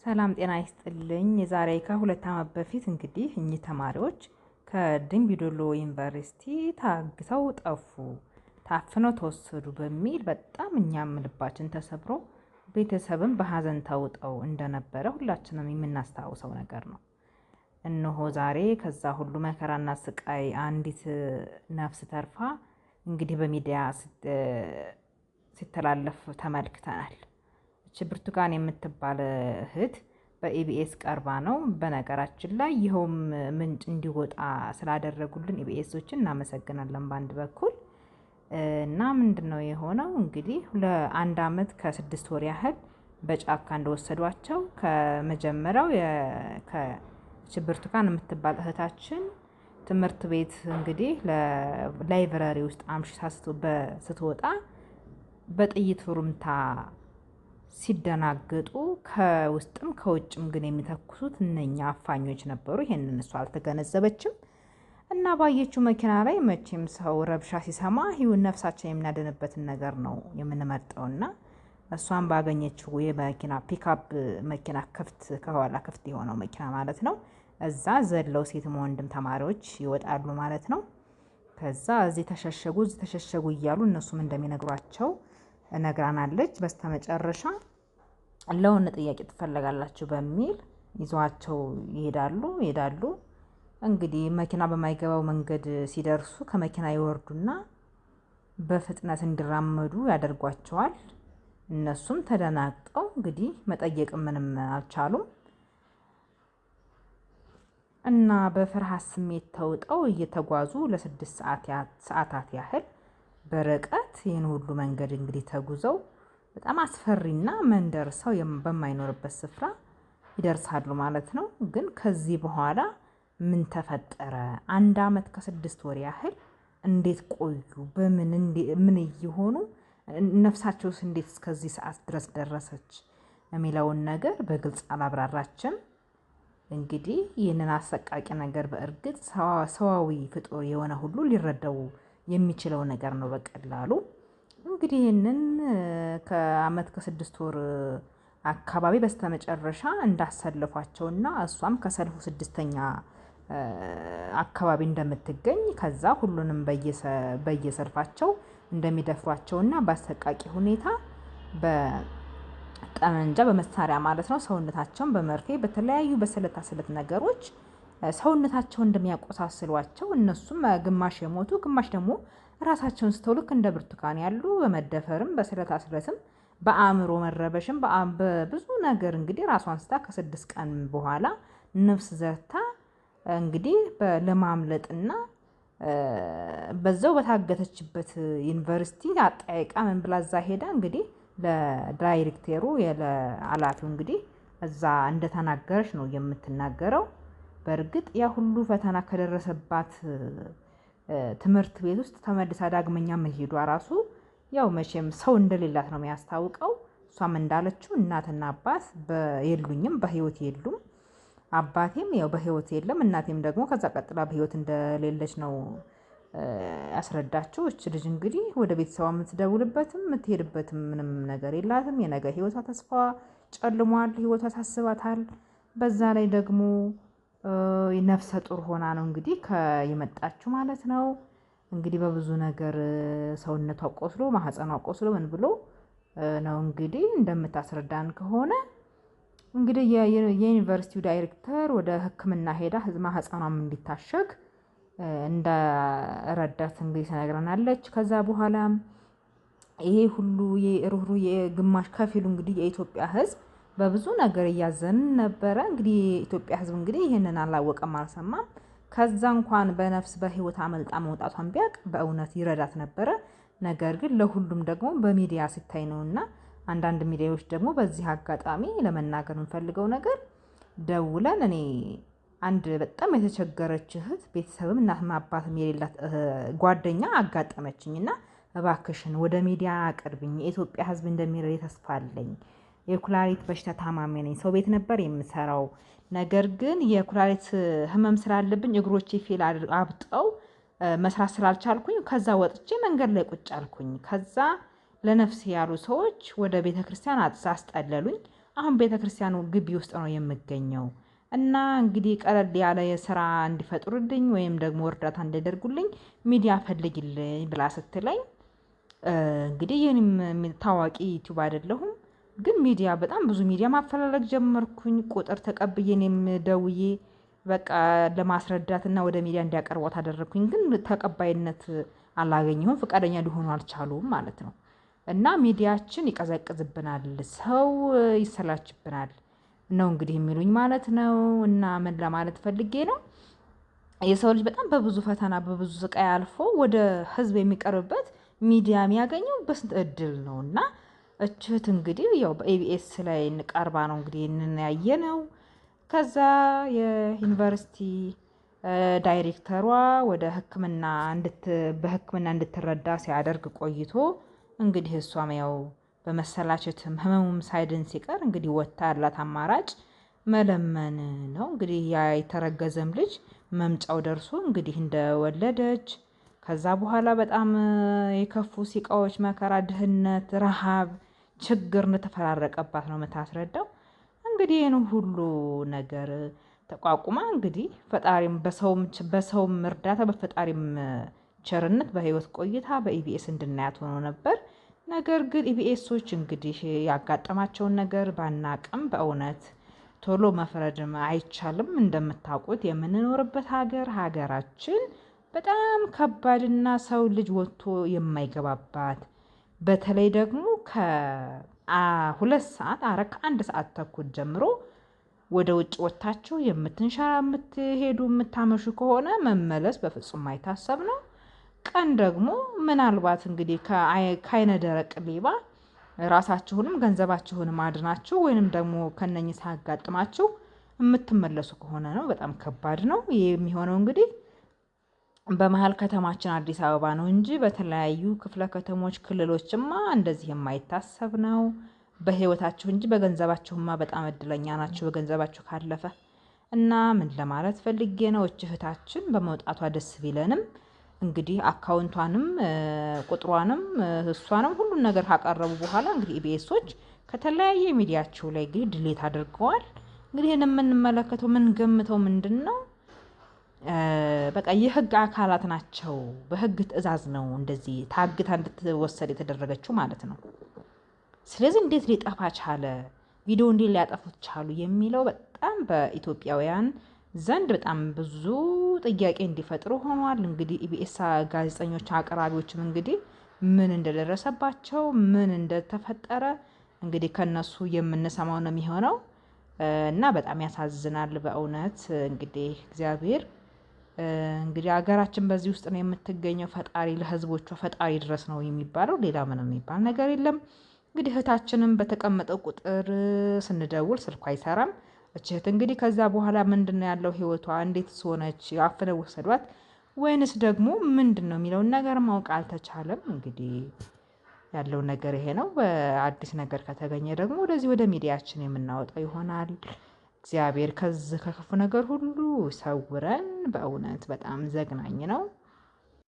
ሰላም ጤና ይስጥልኝ። የዛሬ ከ2 ዓመት በፊት እንግዲህ እኚህ ተማሪዎች ከደምቢዶሎ ዩኒቨርሲቲ ታግተው ጠፉ፣ ታፍነው ተወሰዱ በሚል በጣም እኛም ልባችን ተሰብሮ ቤተሰብም በሀዘን ተውጠው እንደነበረ ሁላችንም የምናስታውሰው ነገር ነው። እነሆ ዛሬ ከዛ ሁሉ መከራና ስቃይ አንዲት ነፍስ ተርፋ እንግዲህ በሚዲያ ሲተላለፍ ተመልክተናል። እች ብርቱካን የምትባል እህት በኢቢኤስ ቀርባ ነው። በነገራችን ላይ ይኸውም ምንጭ እንዲወጣ ስላደረጉልን ኢቢኤሶችን እናመሰግናለን በአንድ በኩል። እና ምንድን ነው የሆነው እንግዲህ ለአንድ ዓመት ከ6 ወር ያህል በጫካ እንደወሰዷቸው፣ ከመጀመሪያው ብርቱካን የምትባል እህታችን ትምህርት ቤት እንግዲህ library ውስጥ አምሽታ ስትወጣ በጥይት ሩምታ ሲደናገጡ ከውስጥም ከውጭም ግን የሚተኩሱት እነኛ አፋኞች ነበሩ። ይሄንን እሷ አልተገነዘበችም። እና ባየችው መኪና ላይ መቼም ሰው ረብሻ ሲሰማ ይሁን ነፍሳችን የምናድንበትን ነገር ነው የምንመርጠውና እሷን ባገኘችው የመኪና ፒካፕ መኪና ክፍት ከኋላ ክፍት የሆነው መኪና ማለት ነው። እዛ ዘለው ሴትም ወንድም ተማሪዎች ይወጣሉ ማለት ነው። ከዛ እዚህ ተሸሸጉ፣ እዚህ ተሸሸጉ እያሉ እነሱም እንደሚነግሯቸው ነግራናለች። በስተመጨረሻ ለሆነ ጥያቄ ትፈለጋላችሁ በሚል ይዘዋቸው ይሄዳሉ ይሄዳሉ። እንግዲህ መኪና በማይገባው መንገድ ሲደርሱ ከመኪና ይወርዱና በፍጥነት እንዲራመዱ ያደርጓቸዋል። እነሱም ተደናግጠው እንግዲህ መጠየቅ ምንም አልቻሉም። እና በፍርሃት ስሜት ተውጠው እየተጓዙ ለ6 ሰዓታት ያህል በርቀት ይህን ሁሉ መንገድ እንግዲህ ተጉዘው በጣም አስፈሪና መንደር ሰው በማይኖርበት ስፍራ ይደርሳሉ ማለት ነው። ግን ከዚህ በኋላ ምን ተፈጠረ? አንድ ዓመት ከ6 ወር ያህል እንዴት ቆዩ? በምን ምን እየሆኑ ነፍሳቸውስ እንዴት እስከዚህ ሰዓት ድረስ ደረሰች? የሚለውን ነገር በግልጽ አላብራራችም። እንግዲህ ይህንን አሰቃቂ ነገር በእርግጥ ሰዋዊ ፍጡር የሆነ ሁሉ ሊረዳው የሚችለው ነገር ነው በቀላሉ። እንግዲህ ይህንን ከአመት ከ6 ወር አካባቢ በስተመጨረሻ እንዳሰለፏቸውና እሷም ከሰልፉ ስድስተኛ አካባቢ እንደምትገኝ፣ ከዛ ሁሉንም በየሰልፋቸው እንደሚደፍሯቸውና በአሰቃቂ ሁኔታ በጠመንጃ በመሳሪያ ማለት ነው ሰውነታቸውን በመርፌ በተለያዩ በስለታ ስለት ነገሮች ሰውነታቸውን እንደሚያቆሳስሏቸው፣ እነሱም ግማሽ የሞቱ ግማሽ ደግሞ ራሳቸውን ስተው ልክ እንደ ብርቱካን ያሉ በመደፈርም በስለታ ስለትም በአእምሮ መረበሽም በብዙ ነገር እንግዲህ ራሷን ስታ ከ6 ቀን በኋላ ነፍስ ዘርታ እንግዲህ ለማምለጥና በዛው በታገተችበት ዩኒቨርሲቲ አጠያይቃ ምን ብላ እዛ ሄዳ እንግዲህ ለዳይሬክተሩ ለኃላፊው እንግዲህ እዛ እንደተናገረች ነው የምትናገረው። በእርግጥ ያ ሁሉ ፈተና ከደረሰባት ትምህርት ቤት ውስጥ ተመልሳ ዳግመኛ መሄዷ ራሱ ያው መቼም ሰው እንደሌላት ነው የሚያስታውቀው። እሷም እንዳለችው እናትና አባት የሉኝም፣ በህይወት የሉም። አባቴም ያው በህይወት የለም፣ እናቴም ደግሞ ከዛ ቀጥላ በህይወት እንደሌለች ነው ያስረዳችው። እች ልጅ እንግዲህ ወደ ቤተሰቧ የምትደውልበትም የምትሄድበትም ምንም ነገር የላትም። የነገ ህይወቷ ተስፋ ጨልሟል። ህይወቷ ታስባታል። በዛ ላይ ደግሞ ነፍሰ ጡር ሆና ነው እንግዲህ የመጣችው ማለት ነው። እንግዲህ በብዙ ነገር ሰውነቷ ቆስሎ ማህፀኗ ቆስሎ ምን ብሎ ነው እንግዲህ እንደምታስረዳን ከሆነ እንግዲህ የዩኒቨርሲቲው ዳይሬክተር ወደ ሕክምና ሄዳ ማህፀኗም እንዲታሸግ እንደረዳት እንግዲህ ተነግረናለች። ከዛ በኋላም ይሄ ሁሉ የሩህሩህ የግማሽ ከፊሉ እንግዲህ የኢትዮጵያ ሕዝብ በብዙ ነገር እያዘንን ነበረ። እንግዲህ የኢትዮጵያ ሕዝብ እንግዲህ ይህንን አላወቀም፣ አልሰማም። ከዛ እንኳን በነፍስ በህይወት አመልጣ መውጣቷን ቢያውቅ በእውነት ይረዳት ነበረ። ነገር ግን ለሁሉም ደግሞ በሚዲያ ሲታይ ነውና አንዳንድ ሚዲያዎች ደግሞ በዚህ አጋጣሚ ለመናገር የምፈልገው ነገር ደውለን እኔ አንድ በጣም የተቸገረች እህት ቤተሰብም እናትም አባትም የሌላት ጓደኛ አጋጠመችኝ እና እባክሽን ወደ ሚዲያ አቅርብኝ፣ የኢትዮጵያ ሕዝብ እንደሚረዳ ተስፋ አለኝ። የኩላሊት በሽታ ታማሚ ነኝ። ሰው ቤት ነበር የምሰራው። ነገር ግን የኩላሊት ህመም ስላለብኝ እግሮቼ fail አብጠው መስራት ስላልቻልኩኝ ከዛ ወጥቼ መንገድ ላይ ቁጭ አልኩኝ። ከዛ ለነፍሴ ያሉ ሰዎች ወደ ቤተ ክርስቲያን አስጠለሉኝ። አሁን ቤተክርስቲያኑ ግቢ ውስጥ ነው የምገኘው እና እንግዲህ ቀለል ያለ የስራ እንዲፈጥሩልኝ ወይም ደግሞ እርዳታ እንዲያደርጉልኝ ሚዲያ ፈልጊልኝ ብላ ስትለኝ፣ እንግዲህ ይህንም ታዋቂ ዩቲዩብ አይደለሁም፣ ግን ሚዲያ በጣም ብዙ ሚዲያ ማፈላለግ ጀመርኩኝ። ቁጥር ተቀብዬ እኔም ደውዬ በቃ ለማስረዳት እና ወደ ሚዲያ እንዲያቀርቧት አደረግኩኝ። ግን ተቀባይነት አላገኘሁም፣ ፈቃደኛ ሊሆኑ አልቻሉም ማለት ነው። እና ሚዲያችን ይቀዘቅዝብናል፣ ሰው ይሰላችብናል ነው እንግዲህ የሚሉኝ ማለት ነው። እና ምን ለማለት ፈልጌ ነው፣ የሰው ልጅ በጣም በብዙ ፈተና በብዙ ስቃይ አልፎ ወደ ህዝብ የሚቀርብበት ሚዲያ የሚያገኘው በስንት እድል ነው። እና እችት እንግዲህ ያው በኢቢኤስ ላይ ቀርባ ነው እንግዲህ ያየ ነው። ከዛ የዩኒቨርሲቲ ዳይሬክተሯ ወደ ሕክምና በሕክምና እንድትረዳ ሲያደርግ ቆይቶ እንግዲህ እሷም ያው በመሰላቸትም ህመሙም ሳይድን ሲቀር እንግዲህ ወጥታ ያላት አማራጭ መለመን ነው። እንግዲህ ያ የተረገዘም ልጅ መምጫው ደርሶ እንግዲህ እንደወለደች ከዛ በኋላ በጣም የከፉ ሲቃዎች፣ መከራ፣ ድህነት፣ ረሃብ፣ ችግር እንደተፈራረቀባት ነው የምታስረዳው። እንግዲህ ይህን ሁሉ ነገር ተቋቁማ እንግዲህ ፈጣሪም በሰውም እርዳታ በፈጣሪም ቸርነት በህይወት ቆይታ በኢቢኤስ እንድናያት ሆኖ ነበር። ነገር ግን ኢቢኤሶች እንግዲህ ያጋጠማቸውን ነገር ባናቅም በእውነት ቶሎ መፍረድም አይቻልም። እንደምታውቁት የምንኖርበት ሀገር ሀገራችን በጣም ከባድና ሰው ልጅ ወጥቶ የማይገባባት፣ በተለይ ደግሞ ከ2 ሰዓት አረ ከ1 ሰዓት ተኩል ጀምሮ ወደ ውጭ ወጥታችሁ የምትንሸራ የምትሄዱ የምታመሹ ከሆነ መመለስ በፍጹም ማይታሰብ ነው። ቀን ደግሞ ምናልባት እንግዲህ ከአይነ ደረቅ ሌባ ራሳችሁንም ገንዘባችሁንም አድናችሁ ወይንም ደግሞ ከነኚህ ሳያጋጥማችሁ የምትመለሱ ከሆነ ነው። በጣም ከባድ ነው ይህ የሚሆነው እንግዲህ በመሀል ከተማችን አዲስ አበባ ነው እንጂ በተለያዩ ክፍለ ከተሞች ክልሎችማ እንደዚህ የማይታሰብ ነው። በህይወታችሁ እንጂ በገንዘባችሁማ በጣም እድለኛ ናችሁ፣ በገንዘባችሁ ካለፈ። እና ምን ለማለት ፈልጌ ነው፣ እች እህታችን በመውጣቷ ደስ ቢለንም እንግዲህ አካውንቷንም ቁጥሯንም እሷንም ሁሉን ነገር ካቀረቡ በኋላ እንግዲህ ኢቢኤሶች ከተለያየ ሚዲያቸው ላይ እንግዲህ ድሌት አድርገዋል። እንግዲህ ይህን የምንመለከተው ምን ገምተው ምንድን ነው፣ በቃ የህግ አካላት ናቸው። በህግ ትዕዛዝ ነው እንደዚህ ታግታ እንድትወሰድ የተደረገችው ማለት ነው። ስለዚህ እንዴት ሊጠፋ ቻለ፣ ቪዲዮ እንዴት ሊያጠፉት ቻሉ የሚለው በጣም በኢትዮጵያውያን ዘንድ በጣም ብዙ ጥያቄ እንዲፈጥሩ ሆኗል። እንግዲህ ኢቢኤስ ጋዜጠኞች አቅራቢዎችም እንግዲህ ምን እንደደረሰባቸው ምን እንደተፈጠረ እንግዲህ ከነሱ የምንሰማው ነው የሚሆነው። እና በጣም ያሳዝናል በእውነት። እንግዲህ እግዚአብሔር እንግዲህ ሀገራችን በዚህ ውስጥ ነው የምትገኘው። ፈጣሪ ለህዝቦቿ ፈጣሪ ድረስ ነው የሚባለው፣ ሌላ ምንም የሚባል ነገር የለም። እንግዲህ እህታችንም በተቀመጠው ቁጥር ስንደውል ስልኳ አይሰራም። እህት እንግዲህ ከዛ በኋላ ምንድን ነው ያለው ህይወቷ፣ እንዴት ሆነች፣ አፍነው ወሰዷት ወይንስ ደግሞ ምንድን ነው የሚለውን ነገር ማወቅ አልተቻለም። እንግዲህ ያለው ነገር ይሄ ነው። በአዲስ ነገር ከተገኘ ደግሞ ወደዚህ ወደ ሚዲያችን የምናወጣው ይሆናል። እግዚአብሔር ከዚህ ከክፉ ነገር ሁሉ ሰውረን። በእውነት በጣም ዘግናኝ ነው።